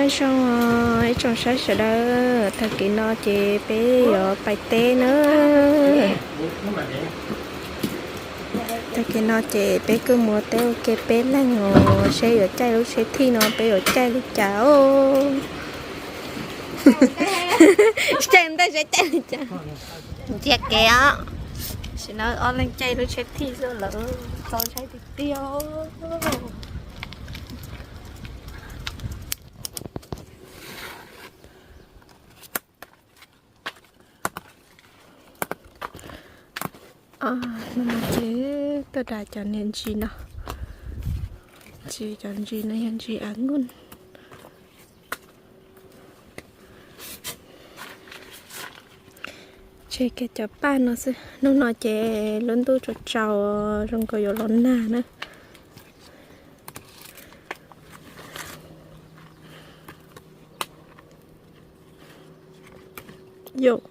Nyob zoo ib tsoom saib sawv daws, tag kis no ces peb yuav pais teb na. Tag kis no ces peb kuj mus teb ua ke peb leeg os, seb yuav caij lub tsheb thij no peb yuav caij li cas os. Caij ntej seb caij li cas. Ntsia kev os, sim no ob leeg caij lub tsheb thij xwb lawm, txaus ntshai tiag tiag. Hnub no ces tuaj da cov niag ntsis no, ntsis, cov ntsis no yog ntsis a nkuj. Tseg kiag cov paj no xwb. Hnub no ces lub ntuj tsaus tsaus zoo nkaus yuav los nag na. Yus.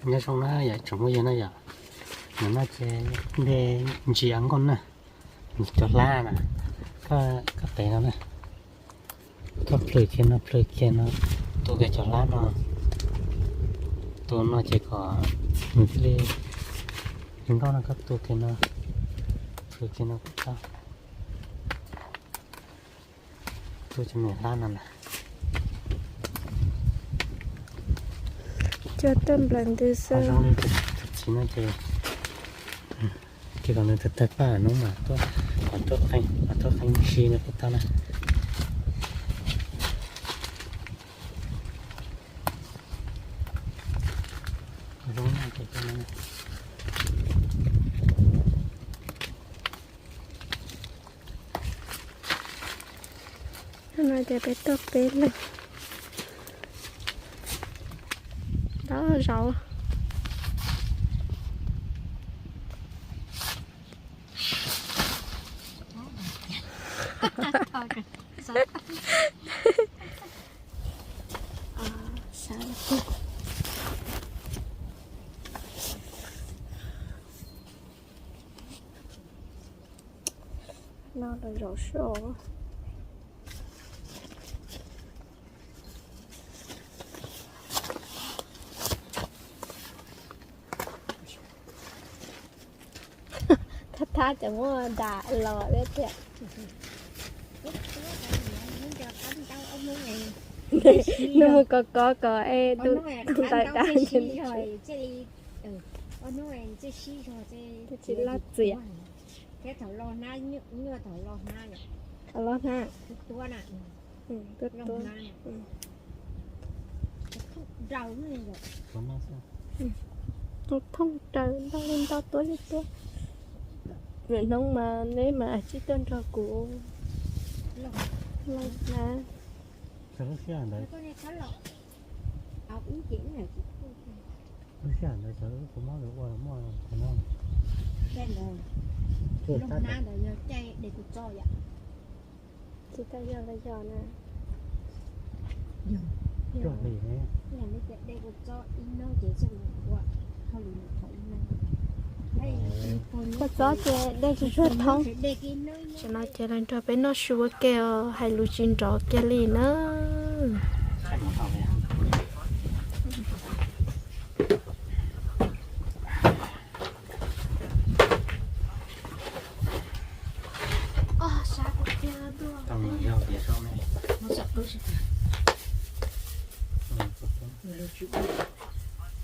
Nyob zoo na yom tsoom phooj ywg na yom, nim no ces de ntsis a nkuj na, cov hlab na, koj qev no na, koj plhws kiag no plhws kiag no, tu kiag cov hlab no, tu no ces kom nws thiaj li nkauj no, koj tu kiag no, plhws kiag no kuj tau. Tu cov me hlab no na. Cog tuaj nplawm ntws xwb. Zoo li tus txiv no ces, ces kom nws tawg tawg paj hnub mas tuaj, kom tuaj qeeb, kom tuaj qeeb ntsis no kuj tau na. Zoo na ces no ces peb tuaj peb leeg. Ntau zaus. No los zaum soj. Thab thab ces muab dam los thiab tiag. Nws mus kov kov kom es tus ntawd dam. Tsis laj txias. Thaum los hnab, tuaj tuaj. Thooj raws ntau li ntau tuaj li tuaj. Lwm hnub mas neb mas tsib tuaj nrog kuv loj na. Lub sij hawm ntawd, lub sij hawm ntawd cov kuv muab ua muaj qhov no. Tsis tas yog los yog na. Kua txob ces dej tsuag tsuag thoob. Tam no ces los nrog peb noj su ua ke os, hais lus tsis nrov kiag li na.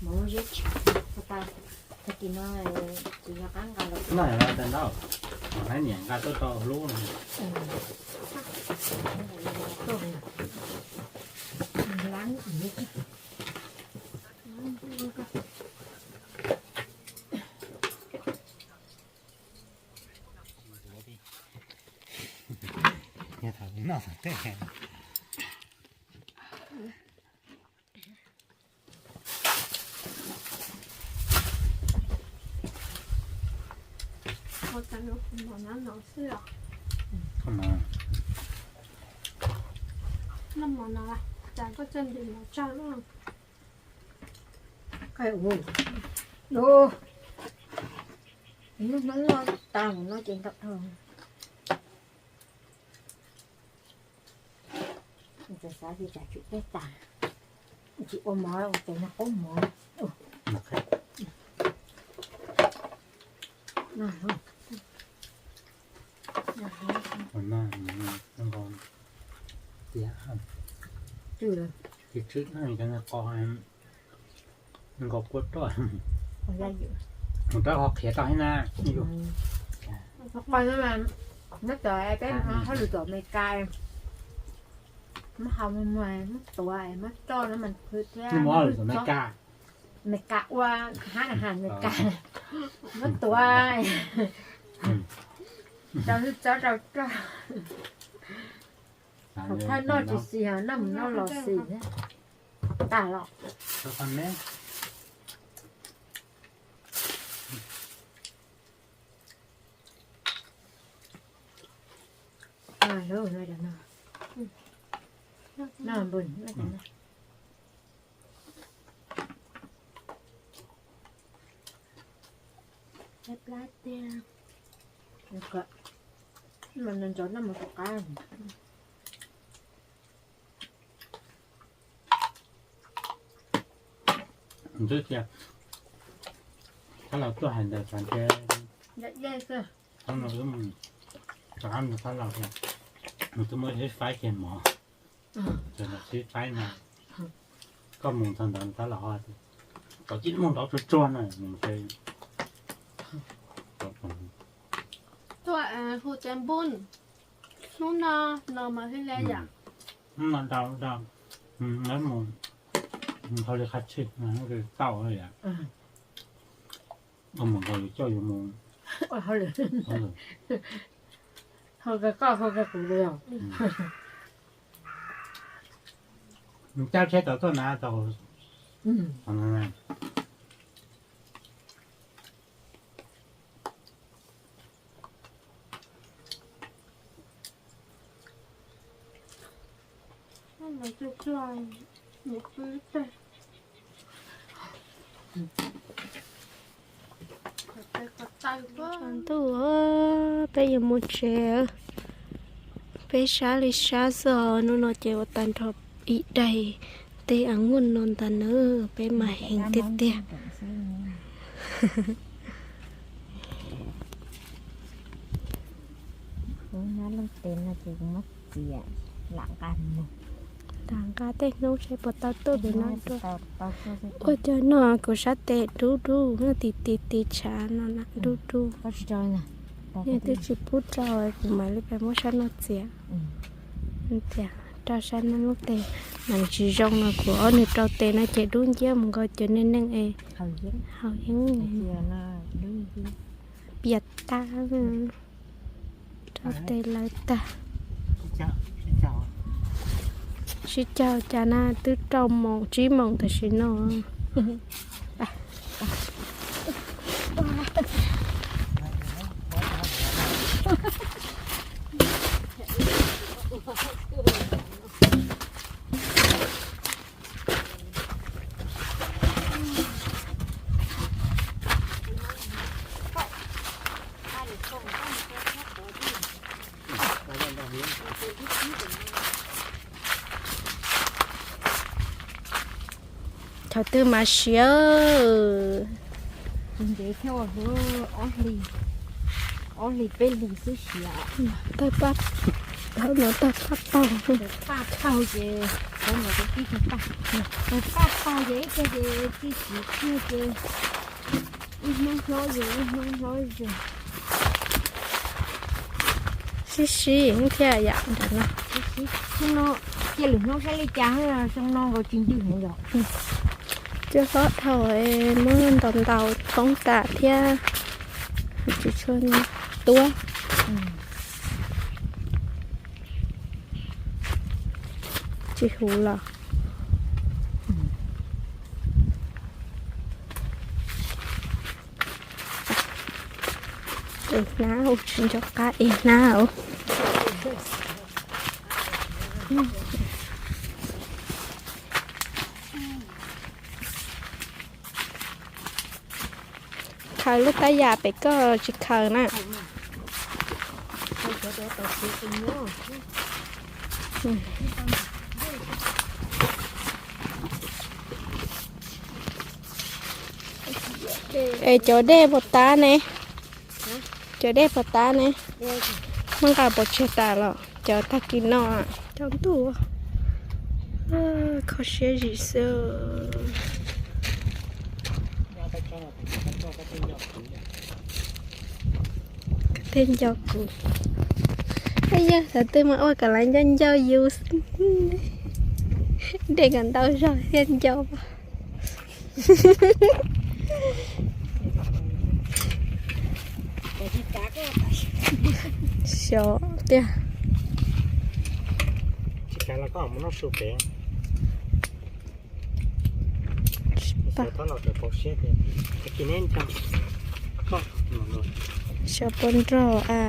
Mov zeb tshav, tag kis no tsis nco qab nqa los. No yog tas ntau, haib niam nqa tuaj rau hlub no. Yog thaum noj thaum tej. Hnub no tag no ces ntau dhau. Txawm xav tias tsam tsum peb tas, tsis ua mov ua tes no qub mov. Tias, tias tswb cov niag qos nkaus kua roj, mus rau qhov qhiav rau hib na. Qos no mas nyob cov peb hauj lwm tom Amelikas, muab hau muag muag muab tuav muab roj no mas khwv thiab. Mus hauj lwm tom Amelikas, Amelikas ua hab na, Amelikas muab tuav rau hwj txob rau roj. Thaum thawj noj tsis xis, noj mus noj los xis thiab. Tas los. Mas nws ntxov noj mus rov qab. Twb tias, tab los tuaj hais ntawd xav ntias, tab no wb mus rov qab mus tab los tias, nws twb muab sib faib kiag mov, ces los sib faib no. Koj mus txog ntawd tab los tias, kom tib mus nrov tsuag tsuag na, nws ces tuaj hu cov npun, hnub no no mas hib le yam. Hnub no rau rau, mus nthau li qhov tshij tau yam. Ua mus nkaus yus coj yus mus. Hau kawg koj hau kawg kuv li os. Mus cab tsheb tau tuaj na tau. Ntuj, peb yuav mus tsev, peb sab li sab xwb os. Hnub no ces ua tag nrho ib daim tej av nyuj no ntag na, peb mas heev tiag tiag. Kuv nyob lub tes no ces kuv muab txiav lam nqa mus. Lam nqa tej hnub seb puas tau tuaj pem no dua. Ua cov no kuv sab tes dub dub, ti ti ti tshav no na dub dub. Yog twb tsis pub rau kuv mam li pes muab sab no txiav. Tias rau sab no lub tes mas tsis zoo no, kuv ob nws rau tes no ces dub nciab mus nkaus cov neeg neeg es haus yeeb. Piam tag, rau tes lawv tag. Sib caug cas na, twb rau moos tsib moos tam sim no. Thaum twg mas siav. Ntev thiab, ob hlis peb hlis xwb siav. Tawg paj, Hauv no tag paj taug. Paj taug ces, paj taug ces ib teg ces tsis tsis kiag ces ib hnub hlob zus ib hnub hlob zus. Sib sib thiab yam nram no. Xyoo no cia lwm hnub saib li cas, xyoo no nkaus tsis ncw heev yom. Cua hlob dhau, muab ntaus ntaus poob tas thiab tsis tshua tuab. Tsis huv los. Es hnab tsis nco qab es hnab. Khaws lub tab yam pem koj tsis khaws na. Es cov dej puas tas ne? Cov dej puas tas ne? Muab nqa pov tseg tas los cov tag kis no. Tsaus ntuj, kho siab zim xwb. Tej nco kuv. Yog thaum twg mas ua kom lawv nco nco yus. Dej kom ntau zog thiaj nco. Xyov tiag. Xyov puas nrog a.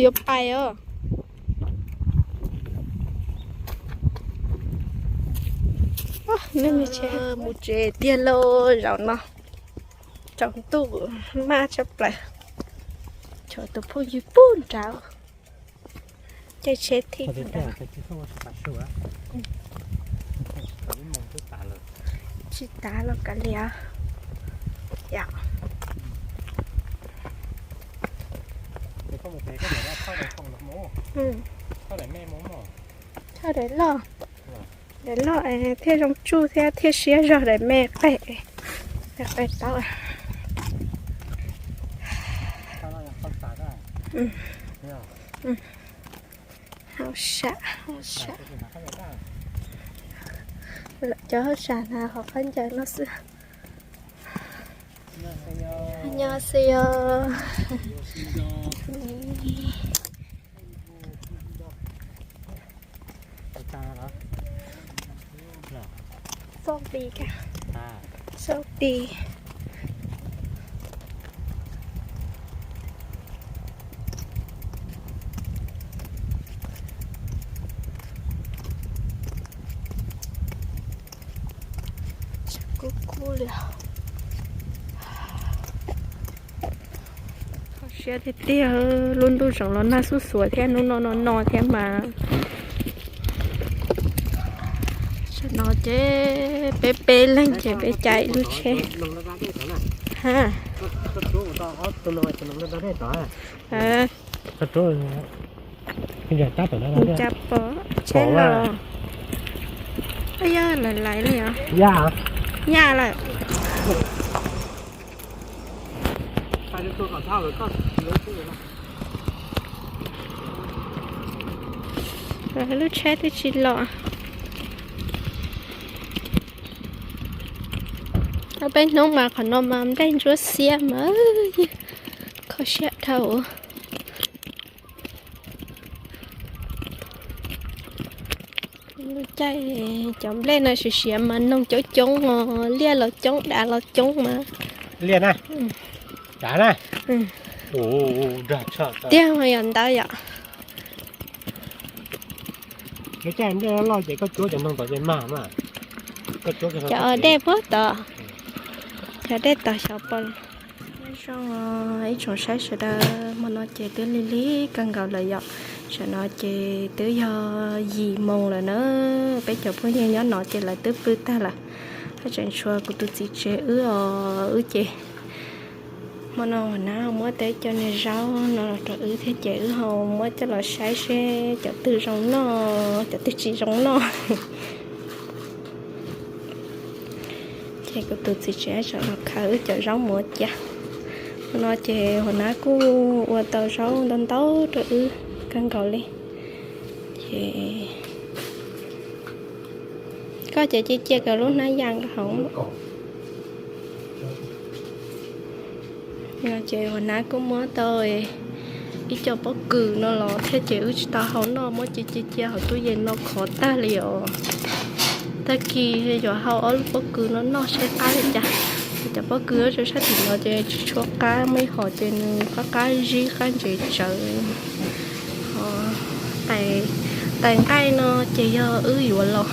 Yuav pais os. Mus tsev tiag lauj zaum no. Tsaus ntuj maj tshaj plaws. Cov tus phooj ywg pub nrad. Caij tsheb thij. Tsis tas los kav liam. Thauj daim loj. Daim loj thiaj zoo tsuj thiab thiaj siab zog, daim me qeg. Qeg tau. Hauj sam, hauj sam. Lawv cov hauj sam na qhov qab ncaws no xwb. Nyob xwb yog. Xauj tis, xauj tis. Kub kub li. Kho siab tiag tiag, lub ntuj zoov los nag xuj xuav thiab hnub no no no thiab mas. Tam no ces peb peb leeg ces peb caij ib lub tsheb. Ha. Cas pom tsheb los. Yog laiv laiv li os. Yaj lawm. Lub tsheb twb tsis los. Ob peb hnub mas qhov no mas nplej ntsuab xiab mas kho siab dhau. Lub caij cov nplej no siav siav mas noog coob coob os, liaj los coob dav los coob mas. Liaj na. Dav na. Tiag mas yog ntawd yom. Lub caij nplej loj ces koj cuab cov noog tod ces mag mas. Cov dej puag tod, cov dej tod xyov pom. Nyob zoo ib tsoom saib sawv daws, hmo no ces twb lig lig kawg nkaus lawm yom. Tam no ces twb yog yim moos lawm na, peb cov phooj ywg nyob no ces lawv twb pw tag lawm. Haj tseem tshuav kuv tus txiv tsev wb os, wb ces hmo no ua nab muab tej cov niag zaub no los rau wb thiab ces wb ho muab coj los saib seb cov twg zoo noj, cov twg tsis zoo noj. Ces kuv tus txiv tsev tseem los khaws wb cov zaub mov cia. Hmo no ces ua nab kuj ua tau zaub ntau ntau rau wb kawg nkaus li. Ces koj ces cia cia kom lub hnab ya nkaus hauv. No ces ua nab kuj muab tau ib co pob kws no los thiab ces wb tsis tau hau noj, muab cia cia cia hauv tub yees no khov tag li os. Tag kis yuav hau ob lub pob kws no noj saib qab li cas. Cov pob kws rau sab tim no ces tsis tshua qab, muaj ib hom ces nws qab qab zib qab ntsev tsawv. Tais nqaij no ces yog wb yuav los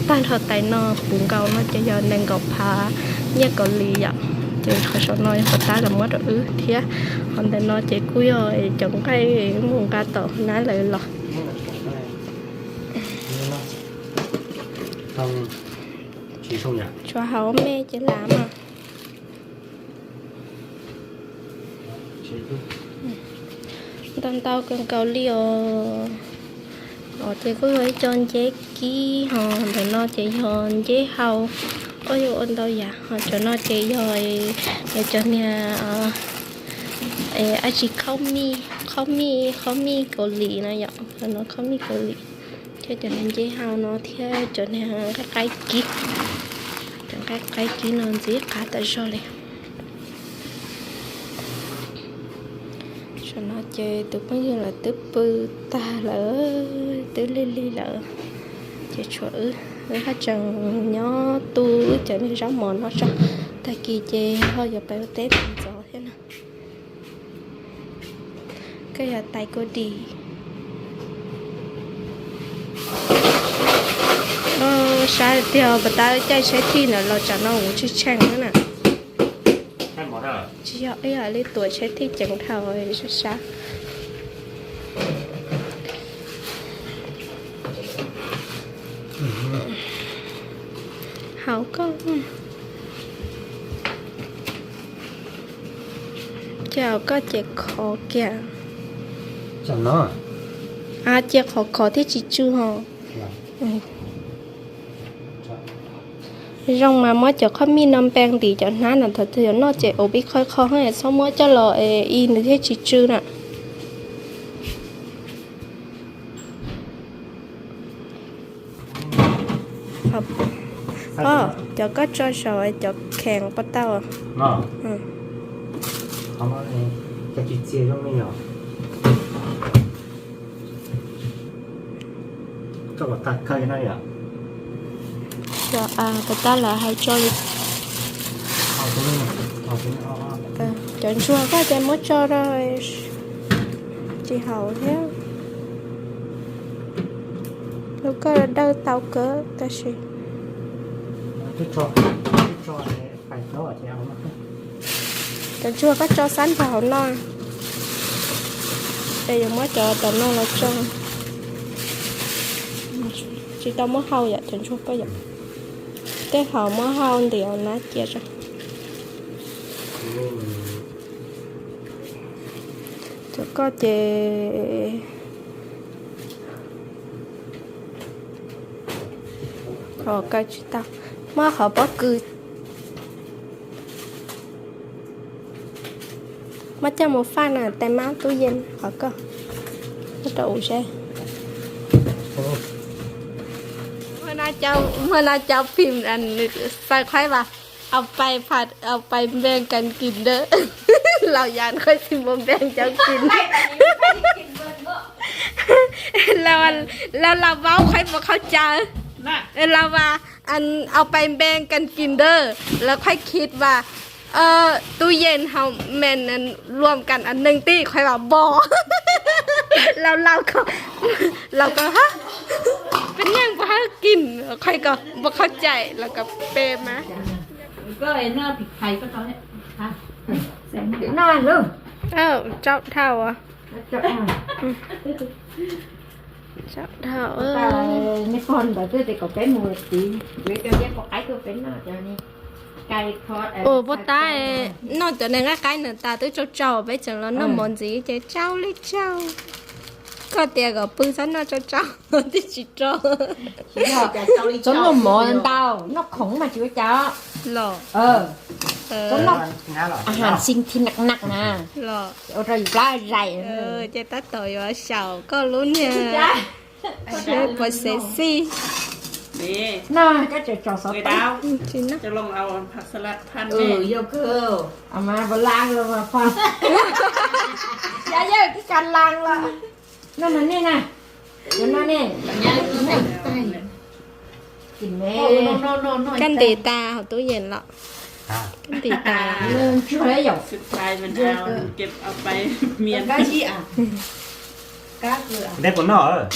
tag nrho tais no puv nkaus no ces yog nees nkaum phav nyiaj Kaus Lim yom. Ces qhov saum no yog puas tab los muab rau wb thiab. Qhov ntawm no ces kuj yog cov nqaij mus nqa tom nab lawv los. Tshuav hauv me ces lav mas. Ntau ntau kawg nkaus li os. Os ces kuj yog ib co nceb kib, ho ntawm no ces yog nceb hau. Ua yuav ua ntau yam, ho cov no ces yog cov niag ab tsi khaub mij, khaub mij, khaub mij Kaus Lim no yom, no khaub mij Kaus Lim. Thiab cov niag nceb hau no thiab cov niag nqaij qaib kib, cov nqaij qaib kib no ntxim qab tas zog li. Saum no ces tus phooj ywg lawv twb pw tag lawm, twb lig lig lawm. Ces tshuav wb, wb haj tseem nyob tu wb cov niag zaub mov no tso. Tag kis ces ho yuav pais ua teb ntxov thiab na. Koj yog tais kuv dim. Sab tiag, pas tab caij tsheb thij ntawm los tsam no kuv tsis tsheej na. Tsis yog ib yam li tuam tsheb thij ceev dhau sab sab. Hauv koj, ces hauv koj ces khov kiag. Cia qhov khov thiab tsis tsw ho. Zoo mas muab cov khob mij no npe ntim cov hnab no, thaum twg yuav noj ces ua pib qhov qhov, txhob muab coj los i nws thiaj tsis tsw na. Cov koj tso saum cov khees pov tau. Cov, pov tab lawv hais tso li. Cov ntsuag koj ces muab tso rau tsis haum thiab. Lub koj dawb tau kawg tab sis. Cov ntsuag koj tso sab nrog hauv no. Es yuav muab cov tom no los tso. Tsis tau muab hau yom, cov ntsuag koj yom. Tej hauv muab hau ntiav na cia tso. Cov koj ces kaw tsis tau. Muab qhov pob kws. Muab coj mus faj na, tais mab tub yees qhov koj. Muab rau u seb. Muaj na cov phim xaws khuaib vas, au pais pham, au pais npeeg kas kis dawb. Laus yas khuaib xim mus npeeg cov kis. Laus laus vaub khuaib puas qhau caw. Laus vas au pais npeeg kas kis dawb, lawv khuaib khiv vas tub yees hauv mees luam kas a neeg tij khuaib vas npo. Laus laus ko, laus ko ha, peb nyeej puas hab kis, khuaib ko puas qhau caw, laus ko pe mas. Rau dhau. Ua, nej pog ntawd twb tias kom peb mus tiv, yuav cov ncej puas qaib tuaj peb noj cov ni. Ua, puag ta noj cov ne nqaij qaib nws tas twb tsau tsau, peb tseem los noj mov ntxiv ces tsau li tsau. Koj tias kom pw txhob noj tsau tsau, twb tsis rau. Txhob noj mov ntau, noj khoom mas tsis ua cas. Los, txhob noj a has xi thi naq naq na, los ua rau yus plab zais. Ces tab tom yuav xyaum koj lub niag seb puas sexy. No, koj tseem tso xov tooj. Mas puas laa los mas pog. Yog yawg tib kas laa los. No mas nej na, no ne, kab ntim tas hauv tub yees los. Kab ntim tas. Ntsuag yom. Neb puas noj?